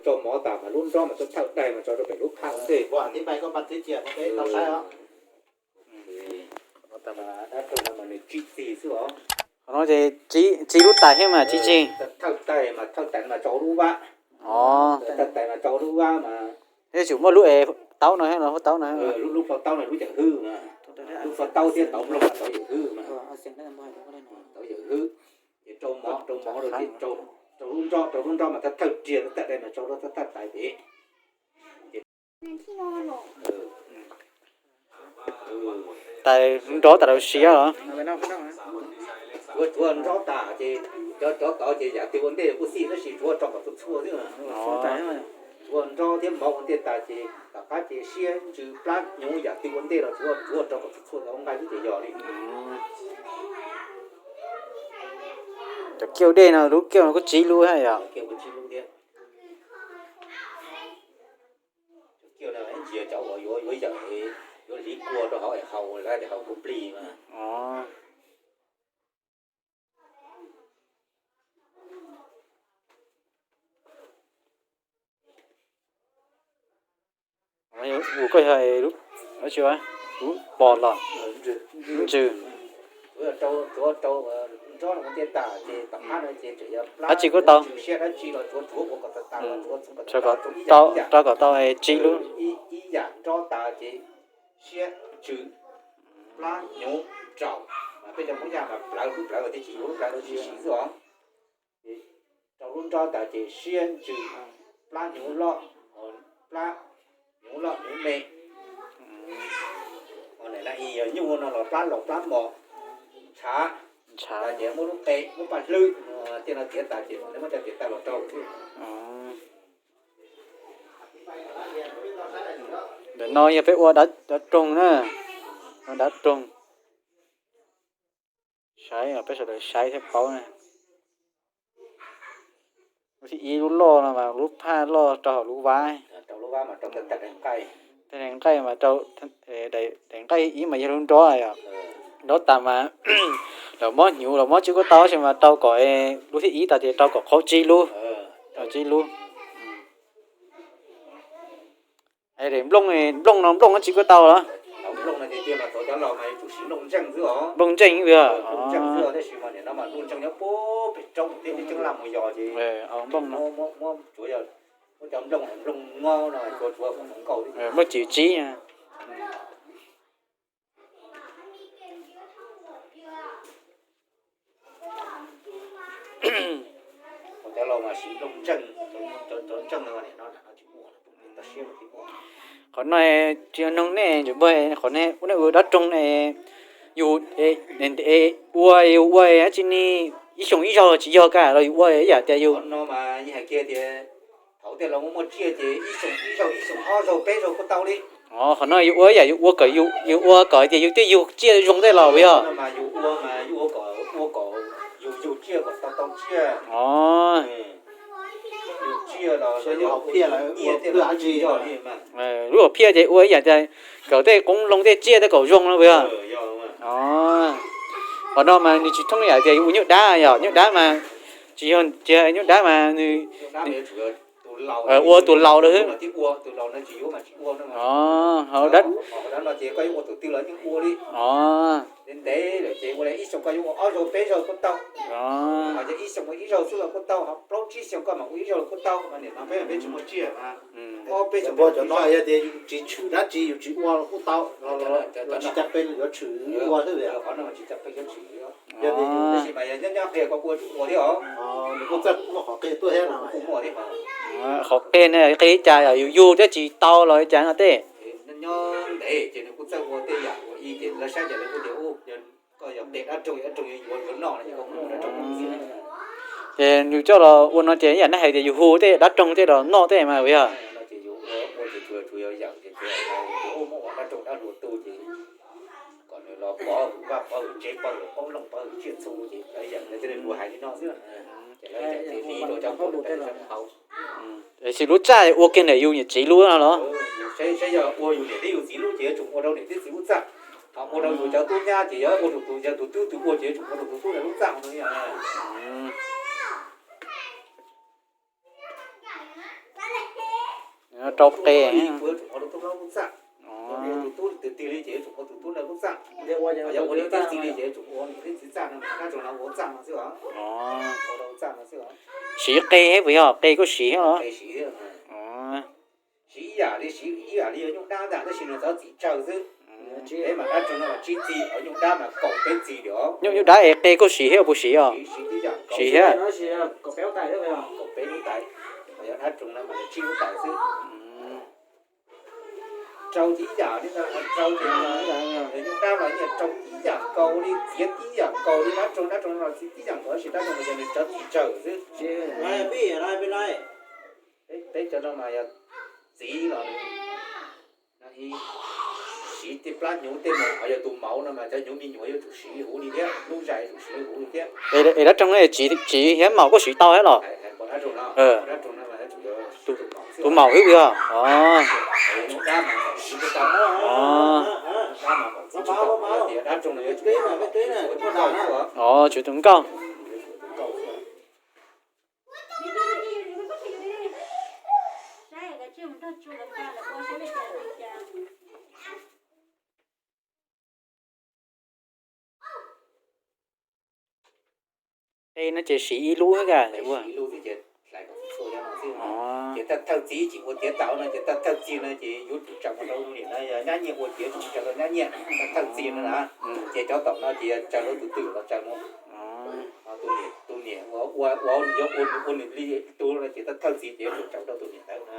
Rau mov tas mas lub nrob mas thawj thawj daig mas tso rau pem lub phaj ua ntej. Dab roog no mas nws tsib txig xwb os. Qhov no ces tsib, tsib lub tais thiab mas tsib txig. Thawj tais mas, thawj tais mas tso lub vab. Thawj tais mas tso lub vab mas. Thiab tsum muaj lub es taub no thiab los, taub no thiab. Lub, lub phau taub no lub yawm hwb mas. Lub phau taub thiab tauv nplooj mas tauv yawm hwb mas. Tauv yawm hwb. Ces rau mov, rau mov rau ces rau, rau lub nrob, rau lub nrob mas thawj thawj riag, thawj daim mas rau lub thawj thawj tais pem. Tais nrob tas rau siab los. Tshuav, tshuav nrob tas ces cov, cov tod ces yam twg ua ntej kuj xij tab sis tshuav rau kom txhua txhua xwb. Tshuav nrob thiab mov ua ntej tas ces tom qab ces siab ntsws plab hnyuv yam twg ua ntej los tshuav, tshuav rau kom txhua txhua tau nqaij xwb ces yog li. Cov kiaus dej no lub kiaus no kuj tsib lub thiab yom. Cov kiaus no ntsia cov uas yuav, yuav yawm, yuav hliv kua rau hauv es haus, lawv tias haus kua plig mas. Ua koj yog lub, lub pos los, lub ntsws. Dab tsi kuj tau. Rau kom tau tsib lub. Ib yam nrob tas ces siab ntsws plab hnyuv raus, peb cov Hmoob Yaj mas plawv lub plawv tias tsis yuav lub plawv rau tsis siv xwb os. Rau lub nrob tas ces siab ntsws plab hnyuv loj, plab hnyuv loj hnyuv me. Yog nyuj no los plab laus plab mos, ntshav, ntshav ces muab lub qe muab paj hlwb, tej no tiav tas ces muab cov tiav tas los rau xwb. Ntawm no yog peb ua dav roog na, ua dav roog. Saib peb sawv daws saib thiaj paub na. Lub thib ib lub loj no mas lub phaj loj rau hauv lub vab. Tej daim nqaij mas rau, daim nqaij ib mas yog lub nrob yom. Nrob tas mas lawv muab hnyuv lawv muab tsib kuj tau tab sis mas rau kom lub thib ib tas ces rau kom qhaub tsib lub. Rau tsib lub. Daim nplooj, nplooj no nplooj dab tsi kuj tau los? Nplooj ntseej. Nplooj no. Nplooj cim tsib. Qhov no tsis yog noog nej, qhov no ua nej ua dab roog ne, yus ua, yus ua dab tsi ne, ib xyoos ib zaug tsis yog kawg los yus ua ib yam tias yus Thaum tej laus muaj muaj tsiaj ces ib xyoos ib zaug, ib xyoos ob zaug peb zaug kuj tau li. Qhov no yus ua ib yam yus ua kom yus, yus ua kom tias yus twb yug tsiaj zoo tej los yog. Mas yus ua mas yus ua kom, ua kom yus yug tsiaj kom tau tau tsiaj. Yug tsiaj los yog ua nyiaj tej los tsis yog li mas. Lub hom phiaj ces ua ib yam tias kom tej qoob loo tej tsiaj tej kom zoo no puas yog? Qhov no mas nws tsis thooj yam tias yus ua nyuj dab yom, nyuj dab mas tsis yog, tsis yog nyuj dab mas nws ua tus laus lawm xwb. Ib xyoos koj yuav ua ob zaug peb zaug kuj tau, ib xyoos ua ib zaug xwb los kuj tau, plaub tsib xyoos koj mam ua ib zaug los kuj tau. Peb tsis muaj tsiaj, ob peb xyoos cov no yog tias yus tsis tshwm dab tsi yus tsis ua los kuj tau, tsis tas peb yuav tshwm ua xwb. Qhov no tsis tas peb yuav tshwm. Tab sis mas yog nyob nyob qhia koj kuj tsis ua thiab os. Nws kuj txawj muaj qhov qhia tuaj thiab no. Qhov qhia ne qhia li cas yog yus yug thiab tsis tau los li cas no tej. Nyob ntev ces nws kuj txawj ua tej yam ua ib ces lawv saib ces lawv kuj tias, koj yog qhia dab roog, dab roog yuav yuav noj no ces koj muab dab roog noj xwb. Ces nws coj los ua no ces ib yam nej hais tias yus hu tej dab roog tej los noj tej mas puas yog? Ces yus ua ces tsuas yog yam ces tsuas yog yus muab ua dab roog dab hluas tu ces kom nws los pov hwm vaj pov hwm tsev pov hwm qoob loo pov hwm tsiaj txhu ces lawv yam lawv thiaj li mus hais li no xwb. Ces lawv yam ces li rau cov pov hwm tej hauv. Tab sis lub txaj ua kiag ntawm yus niam txiv lub no los? Saib yog ua yus niam thiab yus txiv lub ces yuav tsum ua rau niam thiab txiv lub txaj. Ho ua rau yus cov tub nyab ces yuav ua rau tus, yog tus tub twg ua ces yuav tsum ua rau tus tub ntawd lub txaj no. Rau qe. Tus tub tus txaj, tus tub tus twg li ces yuav tsum ua tus tub ntawd lub txaj. Yog ua niam thiab txiv li ces yuav tsum ua niam thiab txiv txaj no, dab roog no ua txaj no xwb os. Siv qe thiab puas yog? Qe kuj siv thiab los? Siv ib yam li, siv ib yam li yog nyuj dab ntag, tab sis nws txhob txi tsawg xwb. Peb mas dab roog no mas tsib txi, nyuj dab mas kaum peb txi li os. Nyuj dab es qe kuj siv thiab puas siv os? Siv thiab. Kaum peb lub tais, yog dab roog no mas nws tsib lub tais xwb. Rau tib yam li, rau tib yam, nyuj dab los yeej rau tib yam nkaus li, txiav tib yam nkaus li dab roog, dab roog no los txiav tib yam nkaus, tab sis dab roog no ces nws txhob txi tsawg xwb. Peb cov no mas yog txiv los siv tej plab hnyuv tej mus, ho yog tus maum no mas cov hnyuv me nyuam yuav tsum siv huv li thiab, lub zais yuav tsum siv huv li thiab. Es dab roog no tsiv thiab maum kuj siv tau thiab los? Tus maum xwb os. Dab mas maum siv tsis tau. Dab mas maum siv tsis tau, yog tias dab roog no yuav tsum, tsum tus nkauj. Qe no ces siv ib lub xwb. Ces thawj thawj txiv tsis ua tiav tau no ces thawj thawj txiv no ces yuav tsum tsaws mus rau tus niam no, yog nyab nyiaj ua ces yuav tsum tsaws rau nyab nyiaj, thawj thawj txiv no na. Ces cov tom no ces tsaws rau tus twg los tsaws mus. Tus niam, tus niam uas, uas yuav ua, ua nws li tus no ces thawj thawj txiv ces yuav tsum tsaws rau tus niam ntawd na.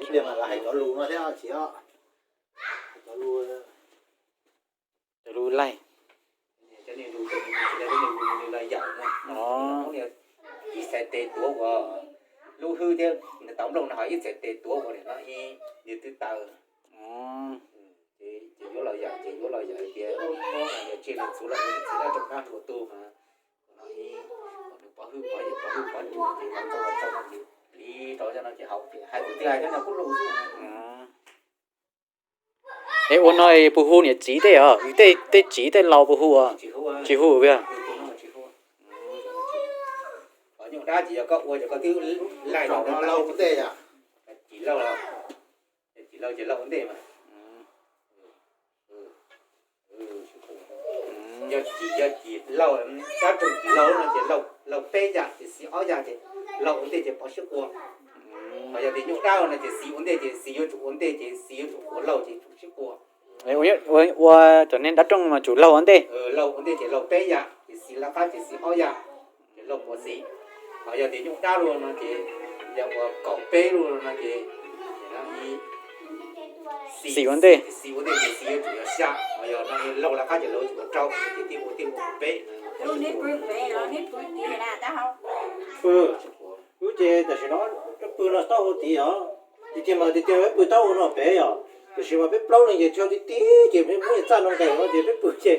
Ib pliag mas lawv hais cov lus no thiab tsis, cov lus, cov lus laig, cov lus laig yawm no, tib txhais tes tuav ua lub hwb thiab nws tau nplooj no ho ib txhais tes tuav ua niam no ib, nws twb tawg. Ces yuav los yawm, ces yuav los yawm tias muab niam tsiaj niam txhu los ua niam txiv dab roog dab hluas tu mas, no ib, kom nws pov hwj pov yawm pov hwj pov cus ces tau tau tau no ces pliv rau cov no ces haus ces hais tus twg hais cov no kuj lus xwb. Es ua no puas hu niam txiv tej os? Tej, tej txiv tej laus puas hu? Tsis hu, puas yog? Nyuj dab ces yog koj ua ces koj twb laig tau no lauj, ua ntej, cim lauj, cim lauj ces lauj ua ntej mas. Yog cim, yog cim lauj, dab roog cim lauj no ces lauj peb yam ces xis ob yam ces lauj ua ntej ces pov sib qua. Ho yog tias nyuj dab no ces xis ua ntej ces xis yuav tsum ua ntej ces xis yuav tsum qua lauj ces tsum sib qua. Ua cov neeg dab roog mas tsum lauj ua ntej. Lauj ua ntej ces lauj peb yam ces xis lawv qab ces xis ob yam ces lauj qua xis. Ho yog tias nyuj dab luaj no ces yog ua kaum peb luaj no ces xis ua ntej, xis ua ntej ces xis yuav tsum yog xya. Ho yog no lauj lawv qab ces lauj yuav tsum ua rau, ces tib ua tib ua peb. Wb ces tam sim no pw no taub hau tid os. Tiag tiag mas tiag tiag peb pw taub hau no pem yom, tiam sis mas peb plaub leeg ces tsis tib tib ces peb muab txaj no nqes no ces peb pw ces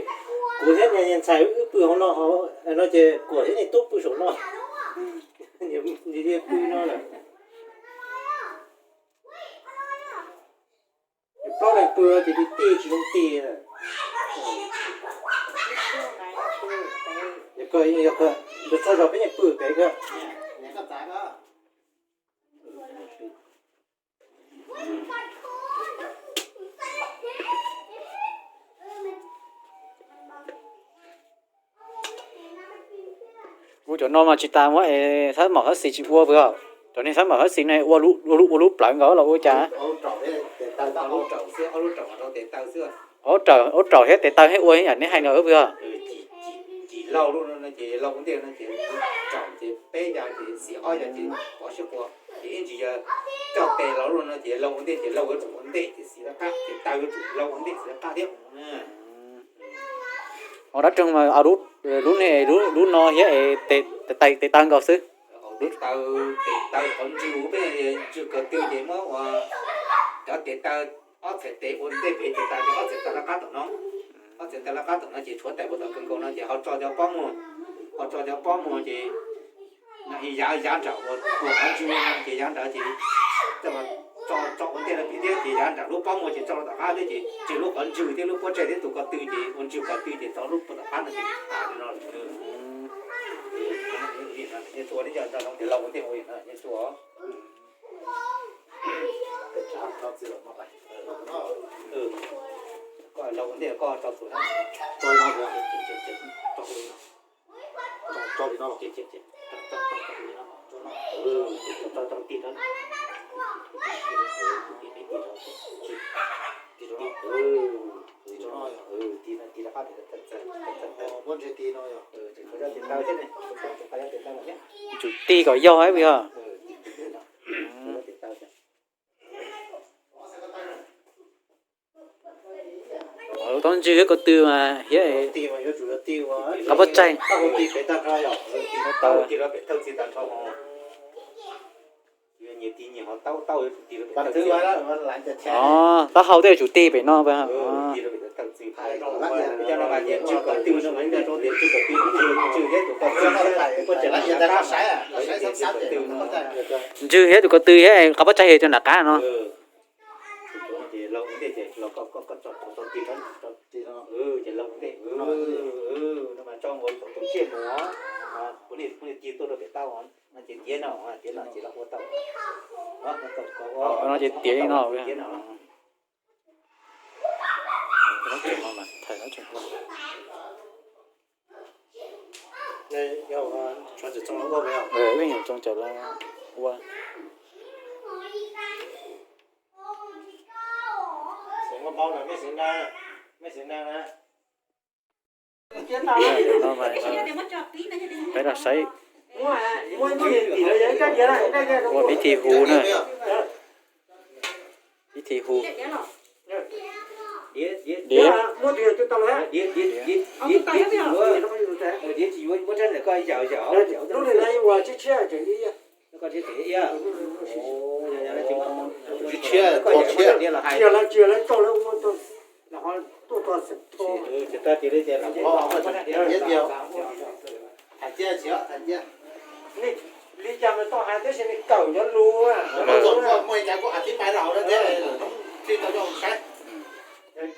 kuv thiab niag ntxhais wb pw hauv no, no ces Kuam thiab niag tub pw saum no. Pw no lawm. Plaub leeg pw ces tib tib tsis zoo ti. Yog kawg, yog kawg, tus txog zog peb yeej pw pem kawg. Kuv cov no mas tsis tas muab es xab maum xab xis tsis ua pw os. Cov neeg xab maum xab xis ne ua, ua lub plawv nkaus los ua cas? Ua raum thiab tes taw thiab ua yam neb hais no pw os. Cim lauj lub no ces lauj ua ntej no ces raum ces peb ya ces xis ob ya ces pov sib qua. Ces ib ntsis yog coj tes lauj lub no ces lauj ua ntej ces lauj yuav tsum ua ntej ces xis lawv qab ces taw yuav tsum lauj ua ntej xis lawv qab thiab. Ho dab roog mas lub ne, lub no thiab es tes taw nkaus xwb. Tes taw, tes taw qhov ntswg peb ntswg ko tw ces muab ua cov tes taw ob txhais tes ua ntej pem tes taw ces ob txhais taw lawv qab tom no. Ob txhais taw lawv qab tom no ces tshuav tais puas tom kawg nkaus no ces ho tso cov pob muag, ho tso cov pob muag ces no yav, yav nram uas tuam qhov ntswg no ces yav nrad ces tso, tso ua ntej no pem thiab ces yav nram lub pob muag ces tso rau tom qab thiab ces tseg lub qhov ntswg thiab lub pob tsaig thiab tus ko tw ces ua ntswg ko tw ces tso lub puag tom qab no ces tas li no lawm. Koj laus ua ntej koj tso tus na. Tsum tig kom yog ib yog. Lub taub ntswg thiab ko tw mas hiab qab pob tsaig. Taub hau tej yuav tsum tig pem no. Ntswg thiab tus ko tw thiab qab pob tsaig yog cov nram qab no. No ces tiav li no. Ua tsoos cawm los ua. Peb los saib ua pib thi hu na. Pib thi hu. Diav. Li cas mas tau hais tab sis nws kawm cov lus.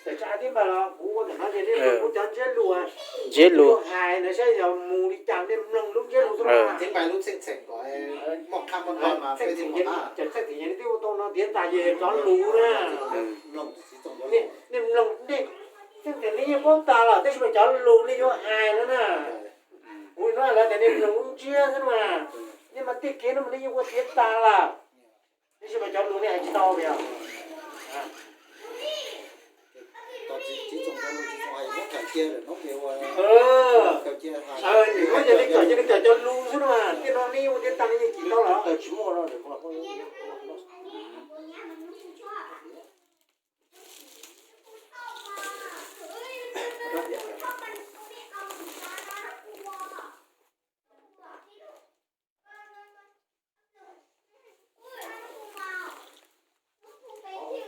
Tsis hais tib npaig los kuv ua ntawm no ces nej mloog kuv cov ntsiab lus, ntsiab lus hais ntawd saib yog mus li cas, nej mloog lub ntsiab lus xwb. Tib npaig lub txheej txheem kom muaj qab muaj tog mas peb thiaj pom qab. Cov txheej txheem yog nej twb ua tau no tiav tas ces cov lus na. Nej mloog, nej txheej txheem nej yeej paub tas lawm tab sis mas cov lus nej yuav hais no na. Kuv no lawv tias nej mloog lub ntsiab xwb no mas, nej mas tej kev no mas nej yeej ua tiav tas lawm. Tab sis mas cov lus nej hais tsis tau li os. Nim no ces nej kawm ces nej kawm cov lus xwb no mas, tej no nej yeej ua tiav tas nej yeej cim tau lawm.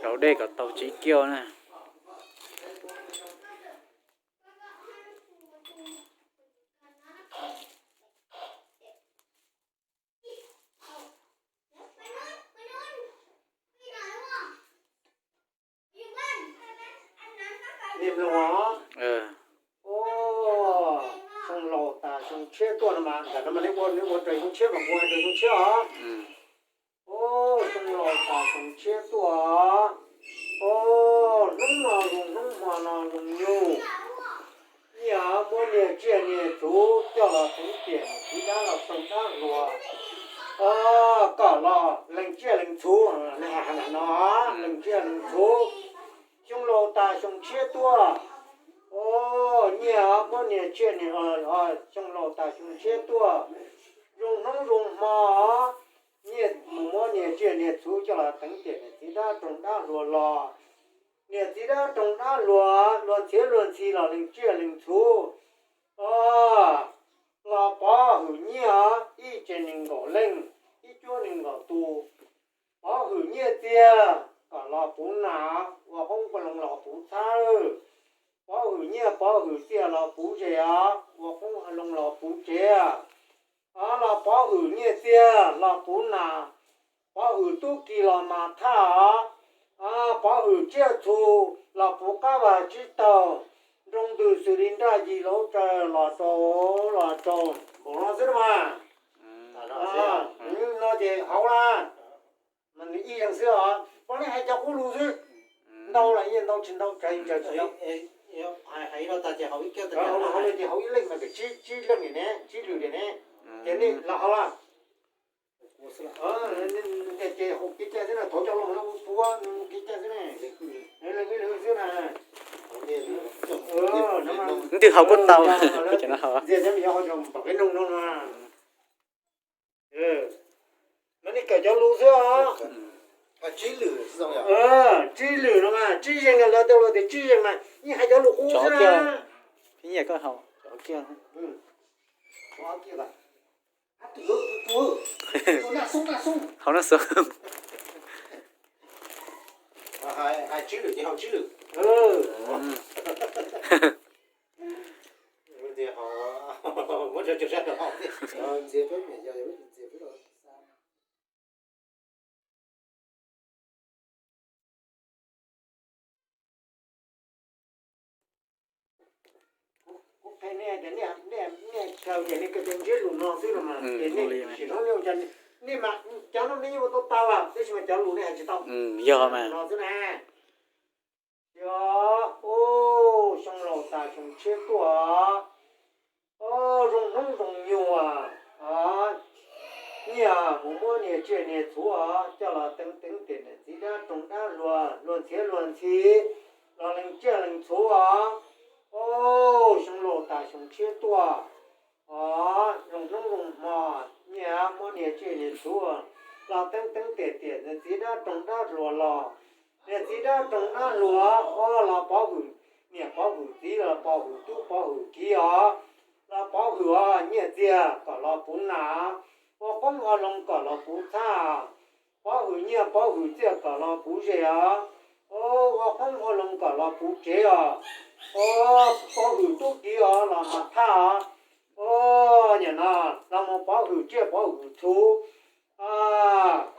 Rau dej kom tau tsib kiag na. Nej mloog os. Xyoo laus tas xyoo tshiab tuaj no mas, ntawm no mas nej ua, nej ua raws xyoo tshiab mas kuv hais raws xyoo tshiab os. Xyoo laus tas xyoo tshiab tuaj. Hnub no zoo hnub, hmo no zoo nyuj. Nyiaj muab niag tsiaj niag txhu coj los teev tiam, niam txiv dab los txoos dab hluas. Kom los lees tsiaj lees txhu, no, lees tsiaj lees txhu. Xyoo laus tas xyoo tshiab tuaj. Nyiaj muab niag tsiaj niag, xyoo laus tas xyoo tshiab tuaj. Zoo hnub zoo hmo, nyiaj mus muab niag tsiaj niag txhu coj los teev tiam, niam txiv dab roog dab hluas los. Niam txiv dab roog dab hluas, luag ntxhiav luag ntxhi los lees tsiaj lees txhu. Los pov hwm nyiaj, ib tsev nees nkaum leej, ib cuab nees nkaum tus. Pov hwm nyiaj txiag kom los puv nas, ua qoob ua loo los puv txhab. Pov hwm nyiaj pov hwm txiag los puv zes os, ua qoob ua loo los puv tsev. Los pov hwm nyiaj txiag los puv nas, pov hwm tub ki los mas thaj os. Pov hwm tsiaj txhu los puv qab vag tsib taug, nroo ntws xws li nraj yig laub tsaws los rau, los rau npaum no xwb na mas. Ib leeg xwb os, pom nej hais cov qub lus xwb. Ntau los yeej ntau, tsis ntau, tsis ntau. Hauv no ces hauv ib leej mas tsib, tsib leej li ne, tsib lwm li ne. Ces nej los hauv a. Ces hauv kev cai xwb na, thov cov los mus puab kev cai xwb ne. Leej ib leeg xwb na. Ntwg hauv kuj tau. Ntxias cov me nyuam hauv pom kev noog no no. Mas nej kawm cov lus xwb os. Tsib lwm no mas, tsib zeeg, lawv tej lus tias tsib zeeg mas yeej hais cov lus qub xwb na. Hauv no xwb. Hais tsib lwm ces hauv tsib lwm. Muab cov sab rau hauv thiab. Kuv qhia nej tias nej, nej, nej kawm ces nej kawm tias ntsib lus no xwb no mas, ces nej sim hlub nej ua cas, nej mas cov no nej yeej ua tau tau, tab sis mas cov lus nej hais tsis tau. Yog mas no xwb na. Yog, xyoo laus tas xyoo tshiab tuaj, zoo hnub zoo nyuag, nyias mus muab niag tsiaj niag txhuv coj los teev teev tes niam txiv dab roog dab hluas, luag ntxhiav luag ntxhi los lees tsiaj lees txhuv os. Xyoo laus tas xyoo tshiab tuaj, zoo hnub zoo hmo, nyias muab niag tsiaj niag txhuv los teev teev tes tias niam txiv dab roog dab hluas los, niam txiv dab roog dab hluas os los pov hwm, niam pov hwm txiv los pov hwm tub pov hwm kiv os, los pov hwm os nyiaj txiag kom los puv nas, ua qoob ua loo kom los puv txhab, pov hwm nyiaj pov hwm txiaj kom los puv zes os, ua qoob ua loo kom los puv tsev os, pov hwm tub kiv os los mas thaj os. Nim no los mus pov hwm tsiaj pov hwm txhuv,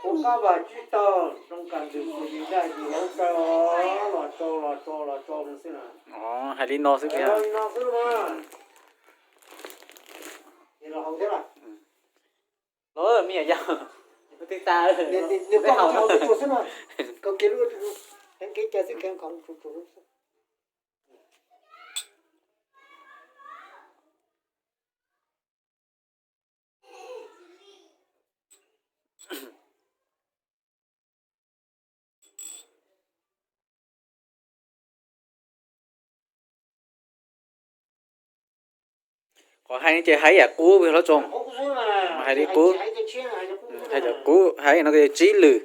puv qab vas tsib taug, zoo kas ntws xws li daj yim laub tsawb, los tsau los tsau los tsau no xwb na. Hais li no xwb tiag. Li no xwb na. Los me nyuam yaus, twb tas, nws koj haus tsuag xwb no, koj kiag lub, teev kev cai xwb, kheev khoom tsuag tsuag xwb. Qhov hais no ces hais yam qub hlob tsoom, hais li qub, hais cov qub, hais no ces tsib lwm.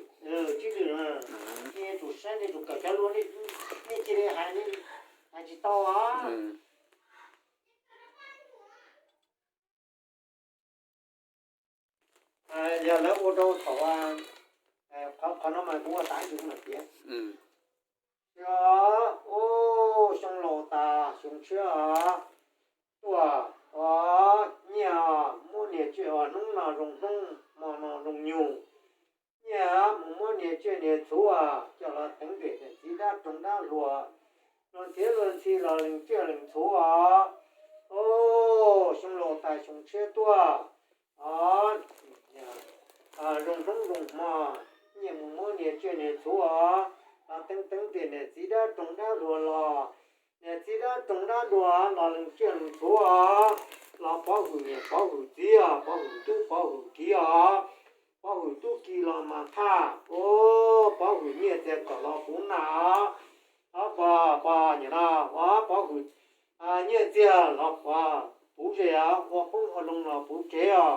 Yog lawv ua rau thaum, qhov no mas kuv ua tas ib tug mas tiav. Yog, xyoo laus tas xyoo tshiab tuaj, nyias muab niag tsiaj, hnub no zoo hnub, hmo no zoo nyuag, nyias mus muab niag tsiaj niag txhuv coj los teev tes niam txiv dab roog dab hluas, luag ntxhiav luag ntxhi los lees tsiaj lees txhuv os. Xyoo laus tas xyoo tshiab tuaj, zoo hnub zoo hmo, nyias mus muab niag tsiaj niag txhuv os, los teev teev tes niam txiv dab roog dab hluas los, niam txiv dab roog dab hluas los lees tsiaj lees txhuv os, los pov hwm niam pov hwm txiv os, pov hwm tub pov hwm kiv os, pov hwm tub kiv los mas thaj, pov hwm nyiaj txiag kom los puv nas os, pov, pov, nim no, pov hwm nyiaj txiag los puv zes os, ua qoob ua loo los puv tsev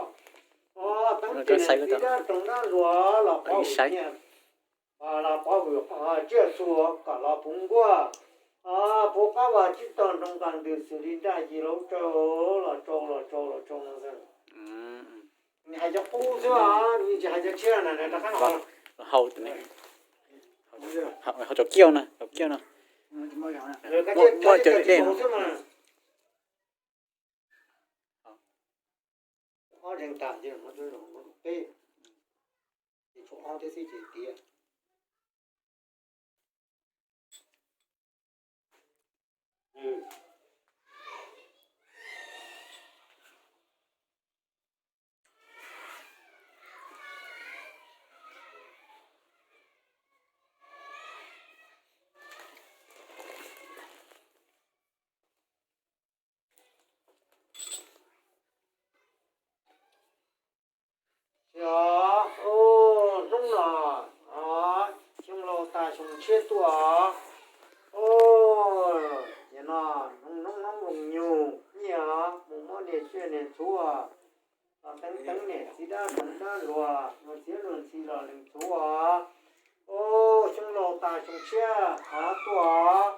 os, teev tes niam txiv dab roog dab hluas los pov hwm nyiaj, los pov hwm tsiaj txhuv kom los puv nkuaj, puv qab vas tsib taug, zoo kas ntws xws li daj yim laub tsawb, los tsau los tsau los tsau no xwb. Nws hais cov qub xwb, nws tsis hais cov tshiab na, rov qab los hau, hau cov kiauj na, cov kiauj no. Muaj cov dej no. Ob zeeg tas ces peb, ces tshuav ob thiab xwb ces tiav. Teev teev niam txiv dab roog dab luag, luag txiav luag ntxhi los lees txhuv os. Os, xyoo laus tas xyoo tshiab tuaj os.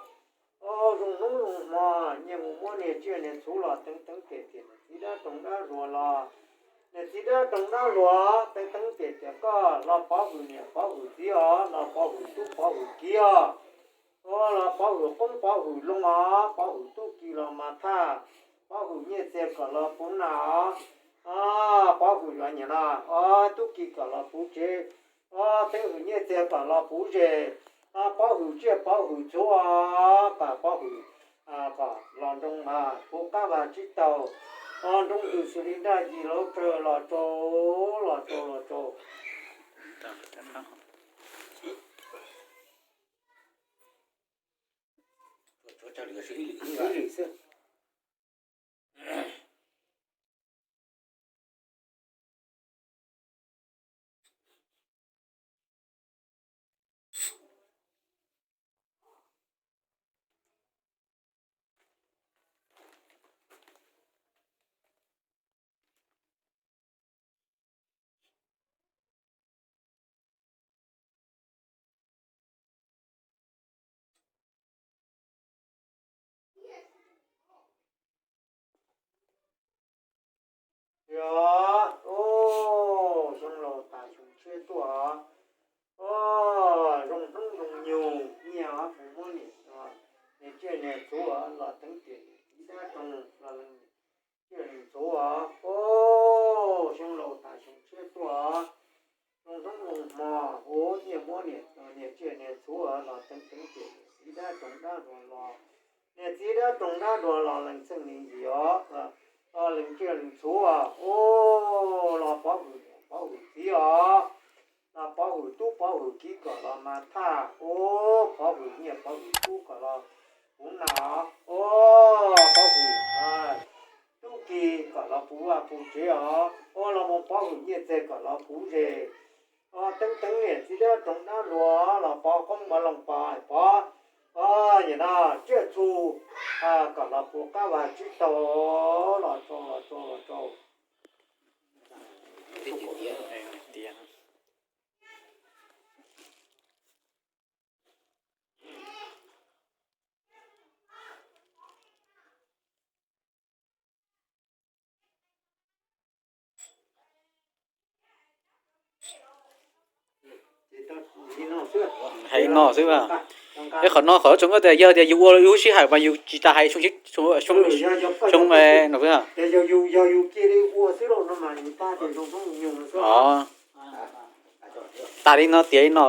Os, zoo hnub zoo hmo, nyias mus muab niag tsiaj niag txhuv los teev teev tias tias niam txiv dab roog dab luag los, niam txiv dab roog dab luag teev teev tias tias koj los pov hwm niam pov hwm txiv os, los pov hwm tub pov hwm kiv os. Os, los pov hwm qoob pov hwm loo os, pov hwm tub ki los mas thaj, pov hwm nyiaj txiag kom los puv nas os. Os, pov hwm los niam no, os, tub ki kom los puv tsev. Os, teev hwm nyiaj txiag kom los puv zes. Os, pov hwm tsiaj pov hwm txhuv os, pov hwm kom los nroo mas puv qab vag tsib taug. Os, nroo ntws xws li nraj yig los tsawg los tsau, los tsau los tsau. Ib lwm xwb. Yog, os, xyoo laus tas xyoo tshiab tuaj os. Os, zoo hnub zoo nyoog nyias mus muab niam, niag tsiaj niag txhuv los teev tias niam txiv dab roog los lees tsiaj lees txhuv os. Os, xyoo laus tas xyoo tshiab tuaj os. Zoo hnub zoo hmo, ua nyias muab niam, niag tsiaj niag txhuv los teev teev tias niam txiv dab roog dab luag los, niam txiv dab roog dab luag los lees txheej lees yim os, lees tsiaj lees txhuv os. Os, los pov hwm niam pov hwm txiv os, los pov hwm tub pov hwm kiv kom los mas thaj, os, pov hwm nyiaj pov hwm kub kom los puv nas, os, pov hwm tub ki kom los puv vaj puv tsev os. Os, los mus pov hwm nyiaj txiag kom los puv zes. Os, teev teev niam txiv dab roog dab luag los pov qoob pov loo pov, pov, os, niam no, tsiaj txhu kom los puv qab vag tsib taug, los tsau los tsau los tsau. Hais li no xwb. Ib qhov no qhov tseem koj tias yog tias yus ua lub sij hawm mas yus tsis tas hais xyoo, xyoo no xwb. Tas li no tiav li no.